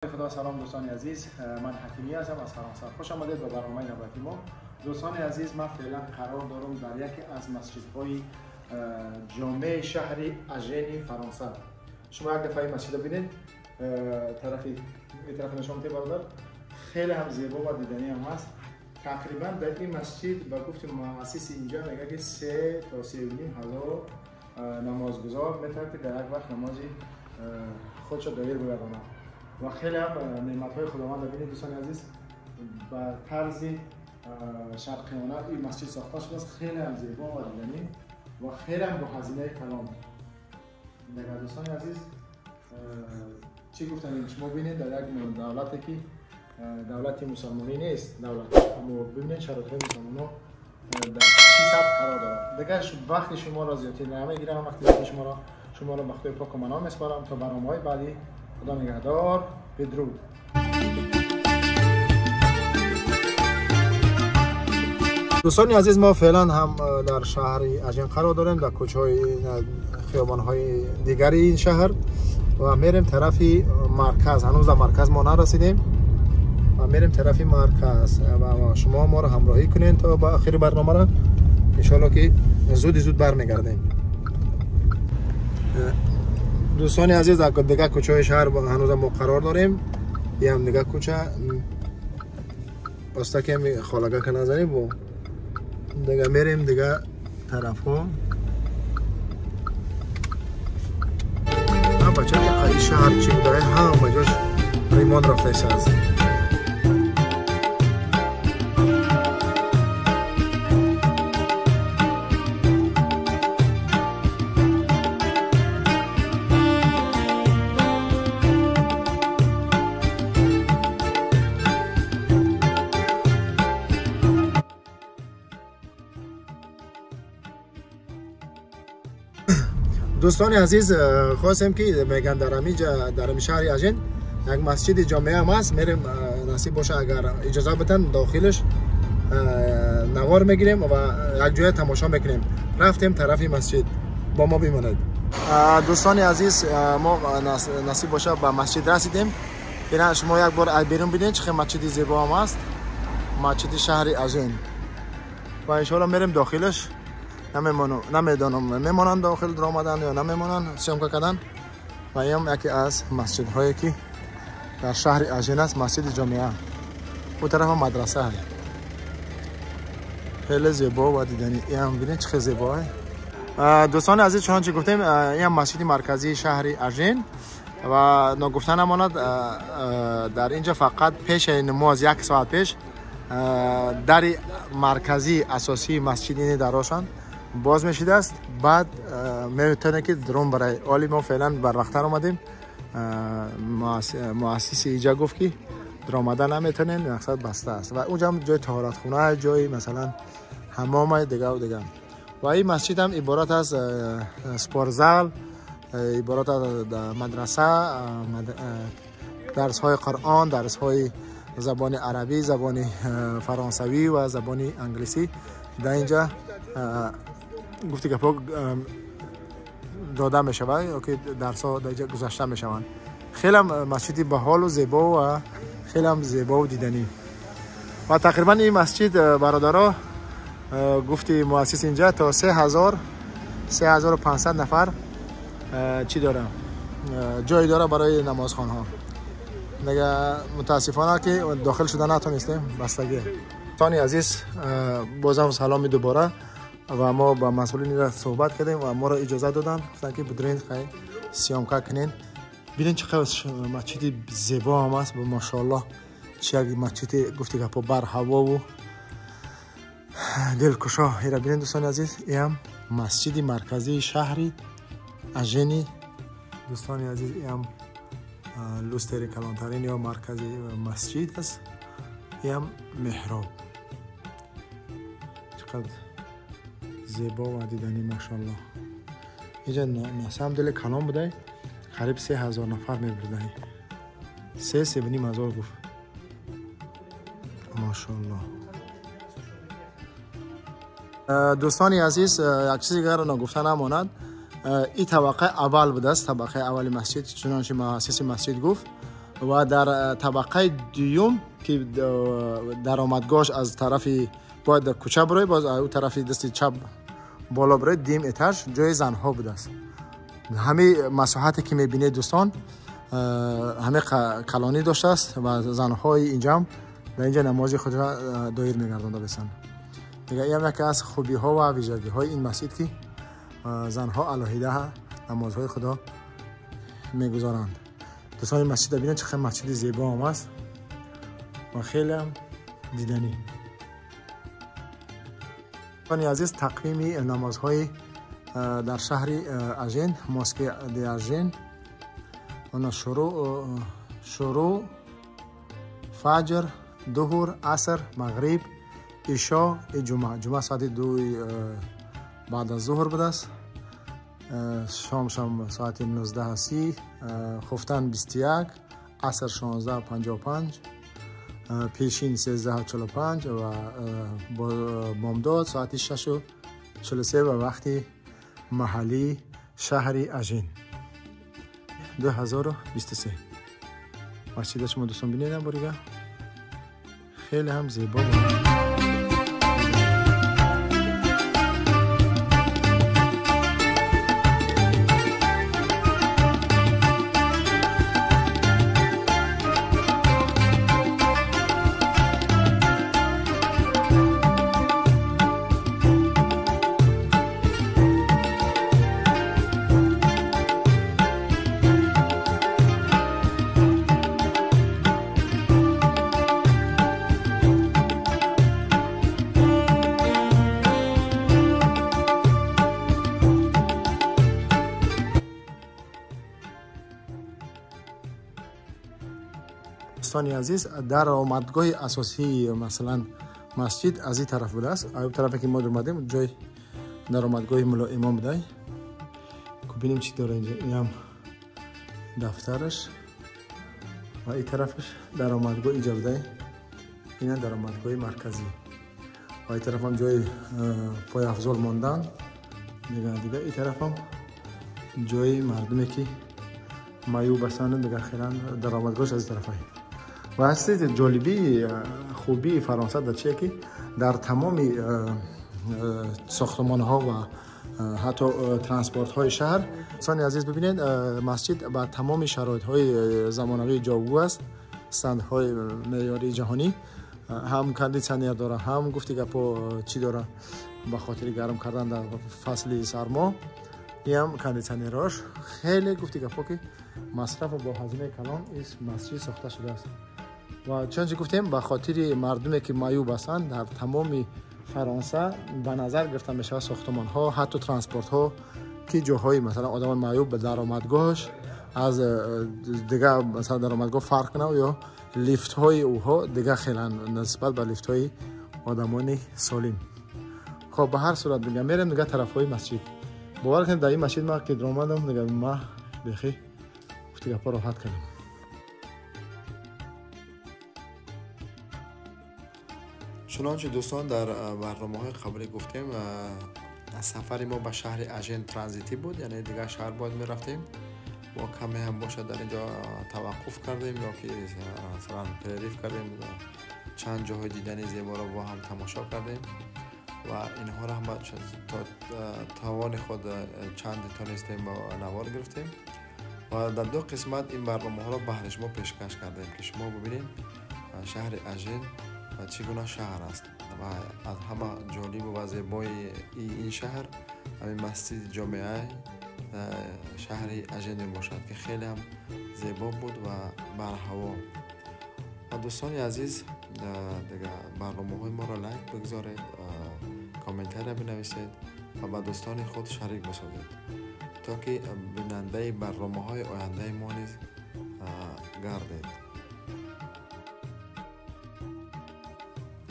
Худо салом дӯстони азиз, ман Ҳакимӣ ҳастам аз Фаронса. Хуш омадед ба барномаи навбатии мо. Дӯстони азиз, ман феълан қарор дорам дар яке аз масҷидҳои ҷомеи шаҳри Ажени Фаронса. Шумо як дафъа ин масҷидро бинед, тарафи ин тараф нишон медиҳед бародар, хеле ҳам зебо ва диданӣ ҳам ҳаст. Тақрибан дар ин масҷид ба гуфти муассиси инҷа мегӯяд ки 3 то 3,5 ҳазор намозгузор метавонад ки дар як вақт намози худшо доир бигардонад. Ва хеле ҳам неъматҳои Худованд бинед дӯстони азиз, ба тарзи шарқиёна ин масҷид сохта шудааст, хеле ҳам зебо ва диданӣ ва хеле ҳам бо ҳазинаи калон. Дигар дӯстони азиз, чӣ гуфтанем, шумо бинед дар як давлате ки давлати мусалмонӣ нест давлат, аммо бибинед шароитҳои мусалмонҳо дар чӣ сатҳ қарор дорад. Дигар вақти шуморо зиёдтар намегирам, вақти зиёди шуморо ба Худои поку маном меспорам то барномаҳои баъдӣ. Худо нигаҳдор, бедруд. Дӯстони азиз, мо феълан ҳам дар шаҳри Ажен қарор дорем, дар кӯчаҳои хиёбонҳои дигари ин шаҳр ва мерем тарафи марказ. Ҳанӯз дар марказ мо нарасидем ва мерем тарафи марказ ва шумо моро ҳамроҳӣ кунед то ба охири барномаро, иншоалло ки зуди зуд бармегардем. Дӯстони азиз, дар дигар кӯчаҳои шаҳр ҳанӯзам мо қарор дорем. Ям дигар кӯча баста ки холага ка назанем, бо дигар мерем дигар тарафҳо. Бача ин шаҳр чӣ буда, ҳама ҷош римон рафтааст. Дӯстони азиз, хостем ки меган дар ҳамин шаҳри Ажен як масҷиди ҷомеа ҳам ҳаст. Мерем, насиб боша агар иҷоза битан дохилаш навор мегирем ва як ҷоя тамошо мекунем. Рафтем тарафи масҷид, бо мо бимонед. Дӯстони азиз, мо насиб боша ба масҷид расидем. Бина шумо як бор берун бинед чӣ хел масҷиди зебо ҳам ҳаст, масҷиди шаҳри Ажен. Ва иншоалло мерем дохилаш. Намедонам мемонанд дохил даромадан ё намемонанд съёмка кардан. Ва ин яке аз масҷидҳое ки дар шаҳри Ажен аст, масҷиди ҷомеа. Ӯ тарафа мадраса аст, хеле зебо ва диданӣ. Ин бинед чӣ хел зебо аст. Дӯстони азиз, чунончи гуфтем, ин масҷиди марказии шаҳри Ажен ва ногуфта намонад, дар инҷо фақат пеши намоз як соат пеш дари марказии асосии масҷид ини дарошанд боз мешидааст. Баъд метавонед ки дрон барои оли мо феълан барвақттар омадем. муассиси иҷа гуфт ки даромада наметавонем, мақсад баста аст. Ва онҷа ҳам ҷои таҳоратхона, ҷои масалан ҳаммом дигар ва дигар. Ва ин масҷид ҳам иборат аз спортзал, иборат аз мадраса, дарсҳои Қуръон, дарсҳои забони арабӣ, забони фаронсавӣ ва забони англисӣ дар инҷа гуфти гапҳо дода мешавад ё ки дарсҳо дар инҷа гузашта мешаванд. Хеле ҳам масҷиди баҳолу зебо ва хеле ҳам зебову диданӣ. Ва тақрибан ин масҷид бародаро, гуфти муассис инҷа то 3500 нафар чӣ дора, ҷой дора барои намозхонҳо. Дигар мутаассифона ки дохил шуда натонистем, бастагӣ. Дӯстони азиз, бозам саломи дубора. Ва мо ба масъулин суҳбат кардем ва моро иҷоза доданд, гуфтанд ки бидрен хай съёмка кунен. Бинед чӣ қадр масҷиди зебо ҳам аст, машоаллоҳ, чӣ як масҷиди гуфти гапҳо барҳавову дилкушо. Ира бинед дӯстони азиз, ин ҳам масҷиди марказии шаҳри Ажени. Дӯстони азиз, ин ҳам лустери калонтарин ё маркази масҷид аст. Ин ҳам меҳроб, чӣ қадр зебо ва диданӣ, машоаллоҳ. Инҷа на самом деле калон будай, қариб 3000 нафар мебурдай, 3-3,5 ҳазор гуфт, машоаллоҳ. Дӯстони азиз, як чизи дигарро ногуфта намонад, ин табақаи аввал будааст, табақаи аввали масҷид, чунончи муассиси масҷид гуфт. ва дар табақаи дуюм ки даромадгоҳаш аз тарафи бояд дар кӯча бироӣ, боз ӯ тарафи дасти чап боло бироӣ, дуюм этаж ҷои занҳо будааст. Ҳамаи масоҳате ки мебинед дӯстон, ҳама калонӣ доштааст ва занҳои инҷаам дар инҷа намози худро доир мегардонда бесанд. Дига ин яке аз хубиҳо ва вижагиҳои ин масҷид ки занҳо алоҳида намозҳои худо мегузоранд. Дӯстони масҷид бинед чӣ хеле масҷиди зебо ҳам аст ва хеле ҳам диданӣ. Дӯстони азиз, тақвими намозҳои дар шаҳри Ажен, Mosquée d'Agen, она шурӯъ фаҷр, дуҳур, аср, мағриб, ишо и ҷумъа. Ҷумъа соати 2 баъд аз зуҳр будааст, шом соати 19:30, хуфтан 21, аср 16:55, пешин 13:45 ва бомдод соати 6:43 ба вақти маҳаллии шаҳри Ажен 2023. Масҷида шумо дӯстон бинед борига хеле ҳам зебо. Дӯстони азиз, даромадгоҳи асосии масалан масҷид аз ин тараф будааст. Ай тарафе ки мо омадем ҷои даромадгоҳи мулло имом будай. Бинем чӣ дора инҷа. Инам дафтараш ва ин тарафаш даромадгоҳ инҷа будай. Ина даромадгоҳи марказӣ ва ин тарафам ҷои пойафзол мондан. Дига ин тарафам ҷои мардуме ки маъюб ҳастанд, дига хелан даромадгоҳаш аз ин тарафай. Ва ҳастед ҷолибии хубии Фаронса дар чие ки дар тамоми сохтмонҳо ва ҳатто транспортҳои шаҳр. Дӯстони азиз, бибинед, масҷид ба тамоми шароитҳои замонавӣ ҷавобгӯ аст. Стандҳои меъёрии ҷаҳонӣ, ҳам кондитсионер дора, ҳам гуфти гапо чӣ дора ба хотири гарм кардан дар фасли сармо. Ин кондитсионерҳош хеле гуфти гапо ки масрафу бо ҳазинаи калон ин масҷид сохта шудааст. Ва чунончи гуфтем, ба хотири мардуме ки маъюб ҳастанд дар тамоми Фаронса ба назар гирифта мешавад сохтмонҳо, ҳатто транспортҳо ки ҷоҳои масалан одамони маъюб ба даромадгоҳаш аз дигар масалан даромадгоҳ фарқ кунад ё лифтҳои ӯҳо дигар хелан нисбат ба лифтҳои одамони солим. Хоб, ба ҳар сурат дигар мерем дигар тарафҳои масҷид. Бовар кунед, дар ин масҷид ман ки омадам, дигар ман бехӣ гуфти гапҳо роҳат кардам. Чунончи дӯстон дар барномаҳои қаблӣ гуфтем, сафари мо ба шаҳри Ажен транзитӣ буд, яъне дигар шаҳр бояд мерафтем. Мо каме ҳам бошад дар инҷо таваққуф кардем ё ки масалан перерив кардем, чанд ҷоҳои дидани зеборо бо ҳам тамошо кардем ва инҳоро ҳам то тавони худ чанд тонистем ба навор гирифтем ва дар ду қисмат ин барномаҳоро баҳри шумо пешкаш кардем ки шумо бибинед шаҳри Ажен чӣ гуна шаҳр аст ва аз ҳама ҷолибу ва зебои ин шаҳр ҳамин масҷиди ҷомеаи шаҳри Ажен мебошад ки хеле ҳам зебо буд ва барҳаво. Ва дӯстони азиз, дигар барномаҳои моро лайк бигзоред, комментария бинависед ва ба дӯстони худ шарик бисозед то ки бинандаи барномаҳои ояндаи мо низ гардед.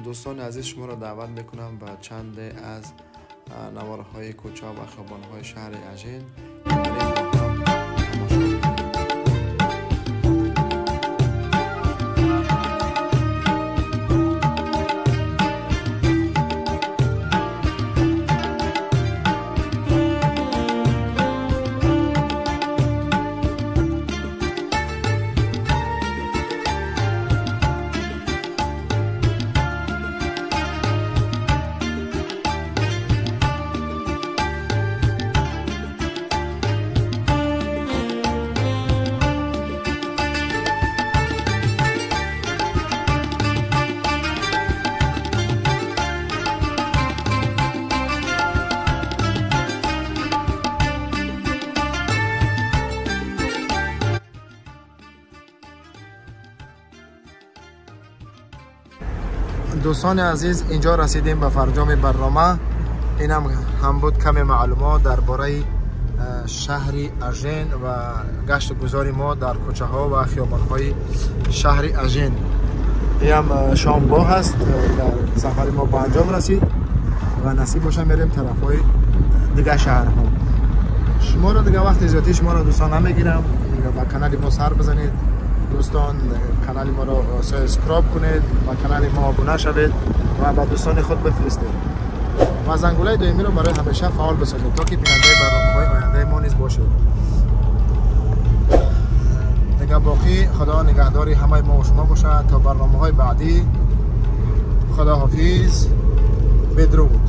Дӯстони азиз, шуморо даъват мекунам ба чанде аз наворҳои кӯча ва хиёбонҳои шаҳри Ажен. Дӯстони азиз, инҷо расидем ба фарҷоми барнома. Инам ҳам буд каме маълумот дар бораи шаҳри Ажен ва гашту гузори мо дар кӯчаҳо ва хиёбонҳои шаҳри Ажен. Инам шомгоҳ аст, дар сафари мо ба анҷом расид ва насиб боша мерем тарафҳои дигар шаҳрҳо. Шуморо дигар вақти зиёдӣ шуморо дӯстон намегирам. Ба канали мо сар бизанед дӯстон, канали моро subscribe кунед, ба канали мо обуна шавед ва ба дӯстони худ бифиристед ва зангулаи доимиро барои ҳамеша фаъол бисозед, то ки бинандаи барномаҳои ояндаи мо низ бошед. Дигар боқӣ Худо нигаҳдори ҳамаи мо ва шумо бошад то барномаҳои баъдӣ. Худоҳофиз, бедруд.